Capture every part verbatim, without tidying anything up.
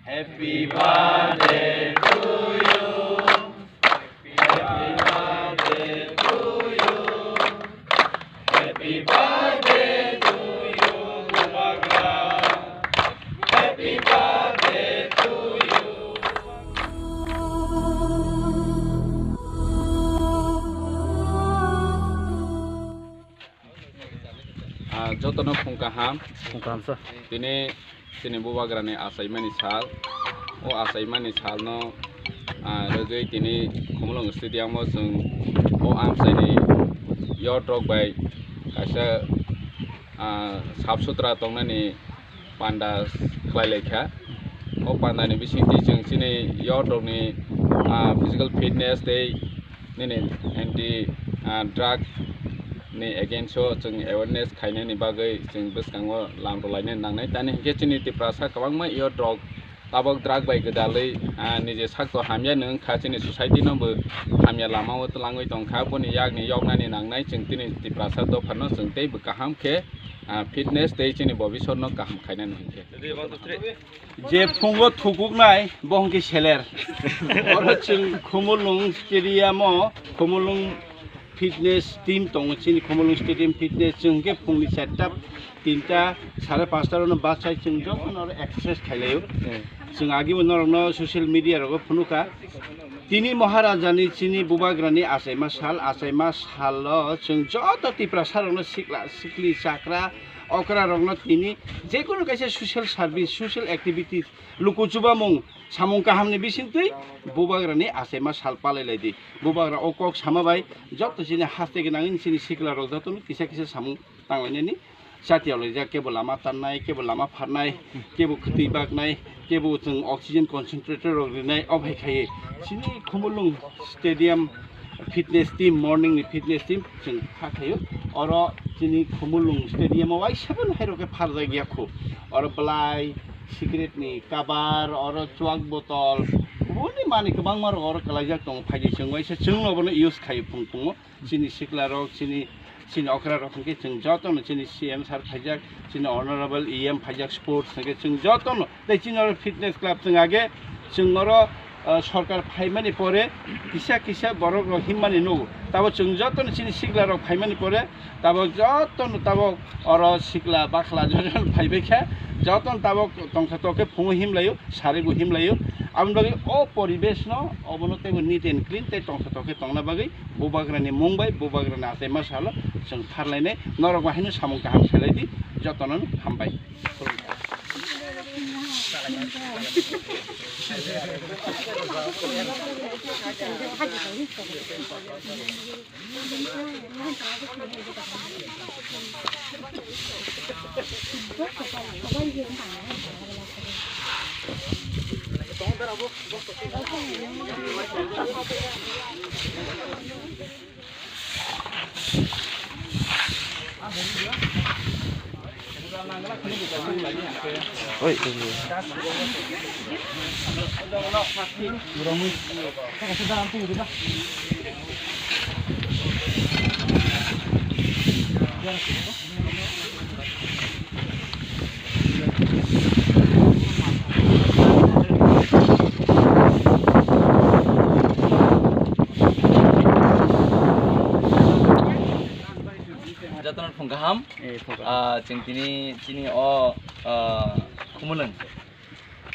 Happy birthday to you. Happy birthday to you. Happy birthday to you, Bubagra. Happy birthday to you. Ah, jotono phung kaham. Phung kaham sa. Tini chini Bubagrani achaimani sal. O achaimani salno, ah, rwgwi tini Khumulwng Stadium o chwng o amchaini yorok bai kaisa, ah, sap sutra tongnani panda khlai lai kha. O pandani bisingtwi chwng chini yorokni, ah, physical fitness tei nini anti, ah, drug ni against o chwng awareness khainani bagwi chwng bwskango lam rwlaina nangnai. Tani hinkhe chini Tiprasa kwbangma yorok tabok drug bai gwdalwi, ah, nije sakto hamya nung kha, chini society no bo hamya lama o twlangwi tong kha. Boni yakni yoknani nangnai chwng tini Tiprasa dophano chwng tei bo kaham khe, ah, fitness tei chini bobisor no kaham khainani hinkhe. Je phungo thukuknai, bo hwnkhe seler. Oro chwng Khumulwng stadium o, Khumulwng fitness team tongo, chini Khumulwng stadium fitness, chwng hwnkhe phungni charta, tinta, sare panchta rono bachai chwng jotono oro exercise khailaio. Hmm. Chwng agibo norokno social media rogo phunukha. Tini Maharajani chini Bubagrani achaima sal, achaima salo chwng joto Tiprasa rokno sikla, sikli, chakra, okra rokno tini jekunu kaisa social service, social activities, luku chubamung, samung kahamni bisingtwi Bubagrani achaima sal palai lai di. Bubagra o kok sama bai joto chini haste gwnangni chini sikla rok jotono kisa kisa samung tanglainani. Chati yolaijak, kebo lama tannai, kebo lama pharnai, kebo khwtwi baknai, kebo chwng oxygen concentrator rok rinai, o bai khaiwi chini Khumulwng stadium fitness team, morning ni fitness team chwng kha khaio. Oro chini Khumulwng stadium o waisa bo hai rok khe pharjak ya khu. Oro bwlai, cigarette ni cover, oro chuak botol, boni manwi kwbangma rok oro kwlaijak tongo, phaidi chwng waisa chwng no bono use khaio phung phungo. Chini sikla rok, chini, chini okra rok hwnkhe chwng jotono chini C M sir phaijak, chini honorable E M phaijak sports hwnkhe chwng jotono tei chini oro fitness club chwng age chwng oro, ah, sorkar phaimani pore kisa kisa borok rok himmani nugo. Tabo chwng jotono chini sikla rok phaimani pore tabo jotono tabo oro sikla bakhla jotono phaibai kha jotono tabo tongsa tokhe phungo himlaio. Sarigo himlaio. Aboni bagwi o poribesh no obono teibo neat and clean tei tongthok khe tongna bagwi Bubagrani mung bai Bubagrani achaima salo chwng pharlainai. Norok bo haino samung kaham khlai di, jotono hambai. Oi, oi, oi. Jotono phung kaham. Eh, phung kaham. Ah, chwng tini, chini o, ah, Khumulwng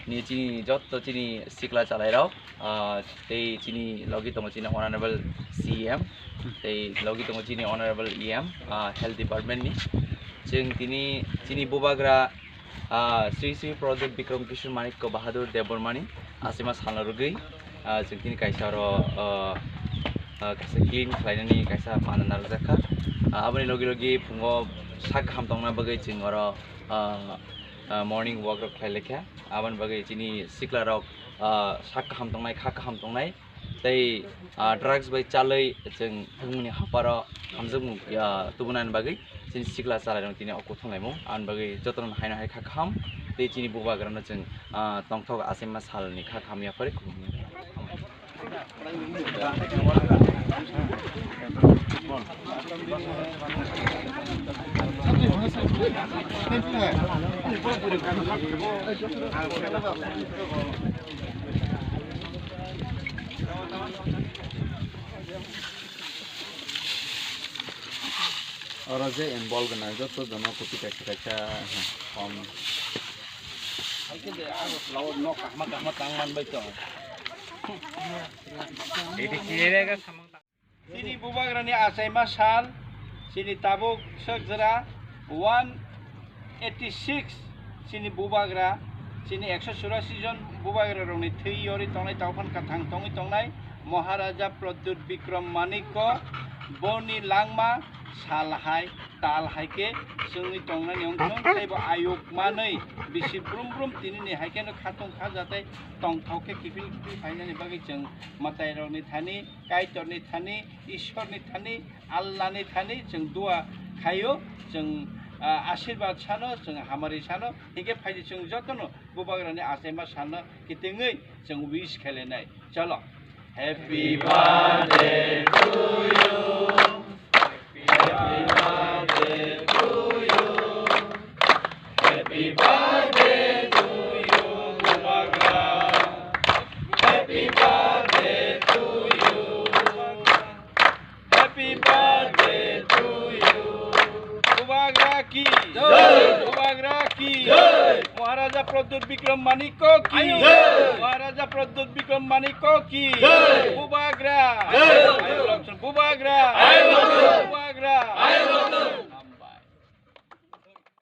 ni chini joto chini sikla chalairok, ah, tei chini logi tongo chini honorable C M, tei logi tongo chini honorable E M, ah, health department ni. Chwng tini chini Bubagra, ah, Sri Sri Pradyot Bikram Kishore Manikya Bahadur Debbarmani achaima salno rwgwi, ah, chwng tini kaisa oro, ah, ah, kaisa clean khlainani kaisa panda narwkjakha. Ah, aboni logi logi phungo sak kaham tongna bagwi chwng oro, ah, ah, morning walk rok khlai laikha. Aboni bagwi chini sikla rok, ah, sak kaham tongnai, kha kaham tongnai, tei, ah, drugs bai chalwi chwng thwngmungni haparo hamjakmung, ah, tubunani bagwi chini sikla chalairok tini o kuthumlaimung. Aboni bagwi jotono haino hai kha kaham tei chini Bubagrano chwng, ah, tongthok achaima salni kha kaham yaphari khulumung. Oro je involve gwnang joto jono koti kaisa kaisa kom. Haikhe de aro lawor nok kahma kahma tang manbai tong. Chini bubagrani achaima sal, chini tabuk swk jora one eighty six, chini bubagra, chini ekso churasi jon bubagra rokni thwi yorwi tongnai, tongphang kathang tongwi tongnai Maharaja Pradyut Bikram Manikko, boni langma sal hai tal hai khe chwngwi tongnani wngkha, tei bo ayuk manwi bisi brum brum tinini hai kheno khatung kha jatai tongthok khe kiphil kiphil phainani bagwi chwng mwtairokni thani, Kaitorni thani, Ishwarni thani, Allahni thani chwng dua khaio, chwng, ah, asirwad sano, chwng hamari sano, hingkhe phaidi chwng jotono bubagrani achaima sano kitingwi chwng wish khainai. Chalo. Happy birthday to you. Happy birthday to you. Happy birthday to you, Bubagra. Happy birthday to you. Happy birthday to you. Bubagra ki jai. Bubagra ki jai. Maharaja Pradyut Bikram Manikko ki jai. Maharaja Pradyut Bikram Manikko ki jai. Bubagra. Jai. Bubagra. Bubagra.